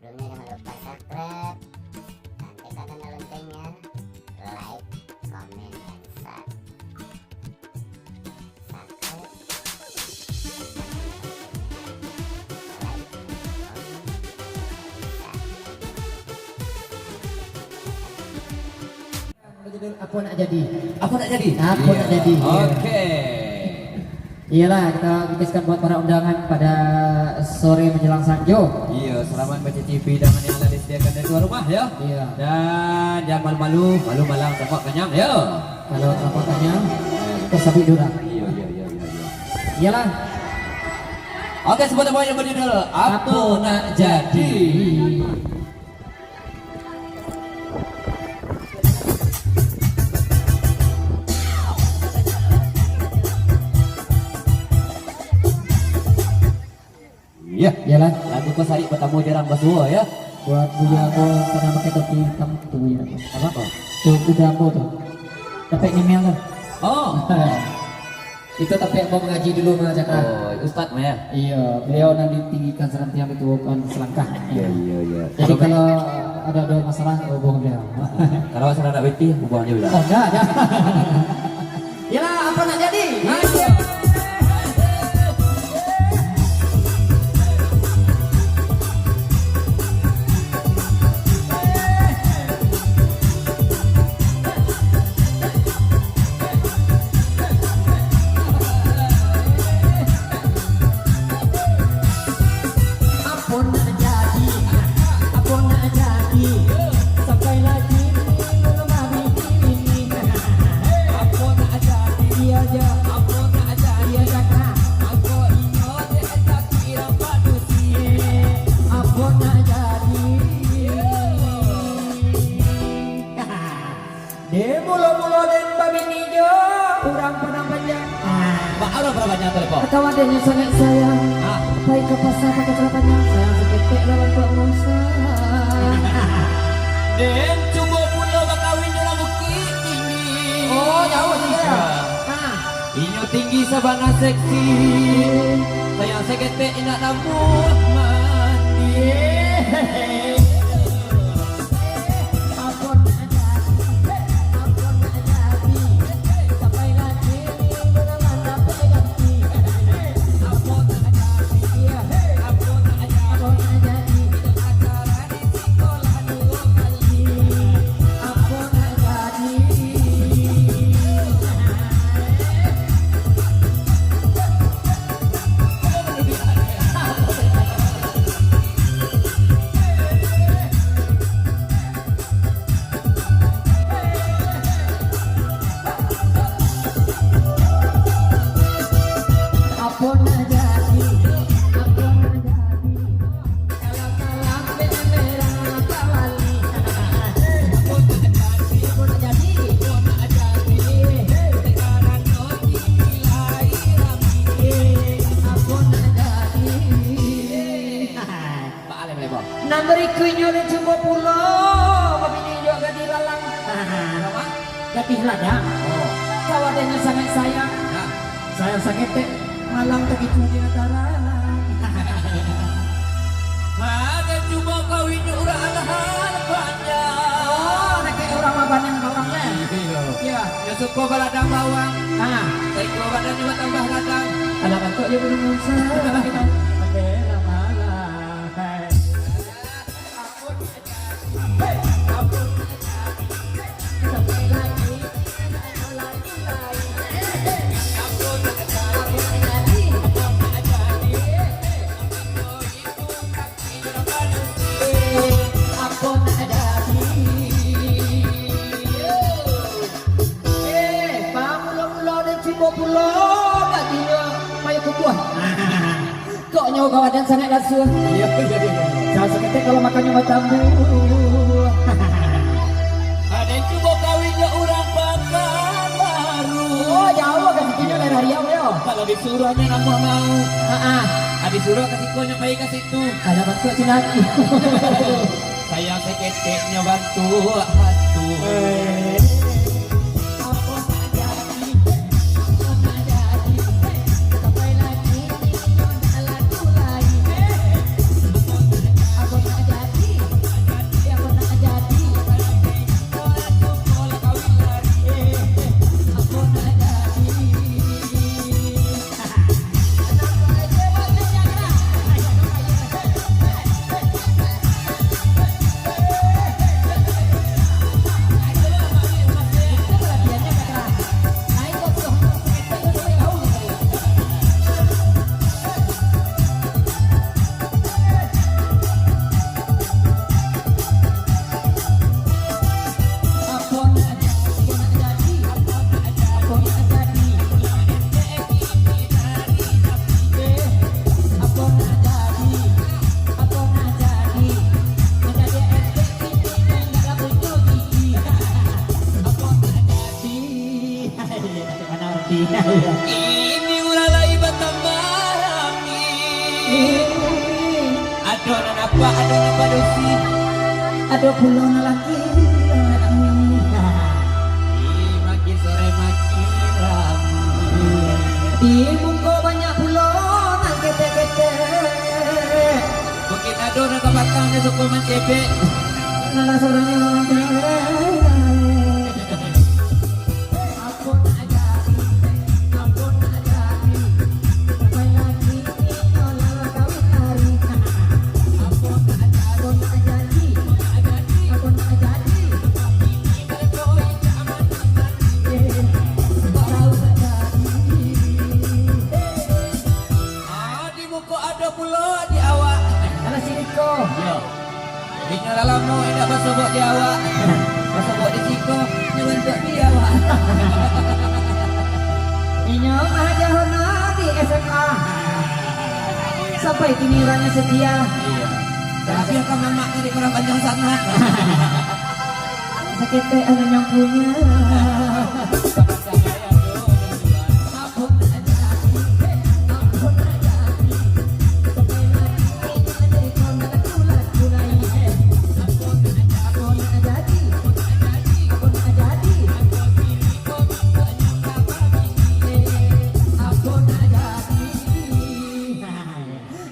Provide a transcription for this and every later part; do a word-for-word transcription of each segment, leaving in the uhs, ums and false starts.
Sebelumnya jangan lupa subscribe dan tekan tanda loncengnya, like, comment, and share. Subscribe, like, comment, and share. Judul Apo Nak Jadi. Apo Nak Jadi? Apo Nak Jadi, iya. Oke. Iyalah, kita buktikan buat para undangan pada sore menjelang sanjo. Iya, selamat mencicipi hidangan yang telah disediakan dari tuan rumah, ya. Iya. Dan jangan malu-malu, malu malang, tapak kanyang, ya. Kalau tapak kanyang, tersabik durang. Iya, iya, iya, iya, iya. Iyalah. Oke, sebuah tembang yang berjudul Apo Nak Jadi. Iya. Iyalah. Lagu ko sarik batamu jarang basuo, ya. Buat Buya ko pernah pakai topi hitam tu, Buya. Apa? Tu kuda ambo tu. Dapek email tu. Oh. Itu tapi ambo mengaji dulu mah, Cak, ah. Oh, ustaz mah, ya? Iya, beliau nan ditinggikan sarantiang, dituokan salangkah. Iya, iya, iya. Jadi, kalau ada, ada masalah, hubungi beliau. Kalau masalah nak pitih, hubungi aja lah. Oh, enggak, enggak. Yalah, Apo Nak Jadi? Iya. Apo nak jadi, apo nak jadi, sampai lagi belum babini. Apo nak jadi, iyo jo, apo nak jadi, iyo jo, Kak. Apo inyo dek tapi rapat dusi. Apo nak jadi. Deh, mulo-mulo den babini jo urang Padang Panjang. Ah. Baa urang Padang Panjang tu, Lepo? Kawan den nyo sangaik sayang. Ah. Pai ka pasa pakai calana panjang, sayang saketek lah bantuak mangsa. Den cubo pulo bakawin jo urang Bukik Tinggi. Oh, jauah tu, ya? Iya. Ah. Inyo tinggi sabana seksi, sayang saketek indak namuah mandi. Apo nak jadi, apo nak jadi. Nan barikuiknyo ni cubo pulo babini jo gadih lalang. Gadih ladang. Oh. Kawan den nyo sangaik sayang. Nah. Sayang saketek, malang takicuah di dataran. Ado cubo kawin jo urang alahan panjang. Oh, dakek urang mah banyak bawang, kan? Iya. Iya. Yo suko baladang bawang. Ah. Saiko badan nyo batambah ladang. Alah, bantuak jo gunung Musa. Oke, lah malah. Eh, pamulo-mulo den cubo pulo, gadih nyo mayo kubuah. Kok nyo kawadan sangaik lasuah. Iya, iya, iya. Jangan saketek kalau makannyo batambuah. Aden cubo kawin jo urang Pakanbaru. Oh, jauah ka situ nyo, daerah Riau, yo. Kalau disuruahnyo namuah mau. Ha ah. Ah, disuruah ka siko nyo pai ka situ. Alah, bantuak si Nabi. Sayang saketek nyo bantuak hantu. Eh. Kini urang lai batambah rami. Ado nan apak, ado nan padusi. Ado pulo nan laki. Ih, makin sore makin rami. Di muko banyak pulo nan ketek-ketek. Mungkin ado nan ka batang di suku mancebek. Nan lah sorang nan mancebek. Di muko ado pulo di awak. Alah, siko. Yo. Inyo lah lamo indak basobok di awak. Basobok di siko, nyo bantuak di awak. Inyo mah jahona di S M A. Sampai kini urangnya setia. Iya. Tapi akan mamak tadi kurang panjang sangat. Saketek anu nyampunya.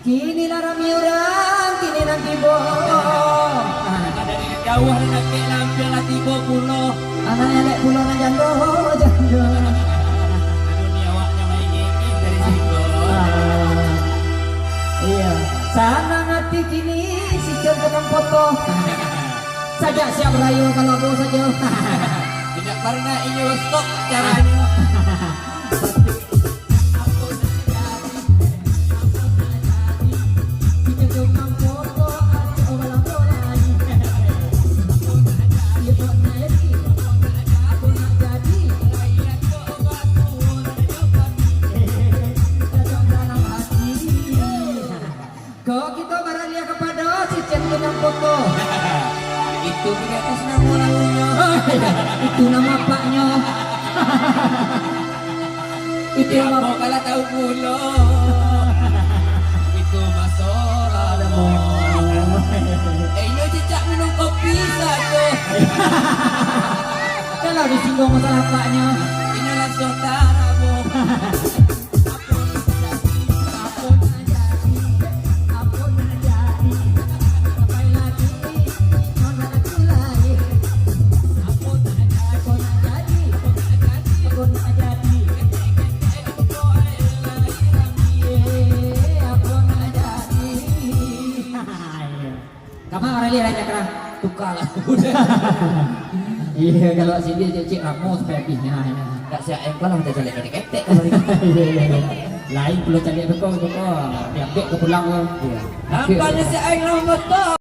Kini lah rami urang, kini nan tibo. Dari jauah lah dakek, lah ampia lah tibo pulo. Anak elek pulo nan jando, jando. Aduh, ni awaknyo main game dari situ. Ah, iya. Sanang ati kini si Cen tukang foto. Sajak siap rayo kalabo sajo. Tidak pernah inyo stok caranyo. Ko kito baralih kapado si Cen tukang foto. Itu di atas namo lalunyo. Itu namo apaknyo. Itu namo. Siapo kalau tahu pulo. Itu masalah. Eh, inyo cicak minum kopi sajo. Kalau disinggung masalah apaknyo. Inyo langsung tarabo. Kama baralih lah cakra. Tuka lah. Iya, kalau sini cek-cek ramo sampai habisnya, ya. Tak siap engkau lah, udah caliak ketek-ketek kemarin. Iya, iya, iya. Lain pulo caliak toko, toko. Diambil ke pulang, iya. Nampaknya si Aing lah motor.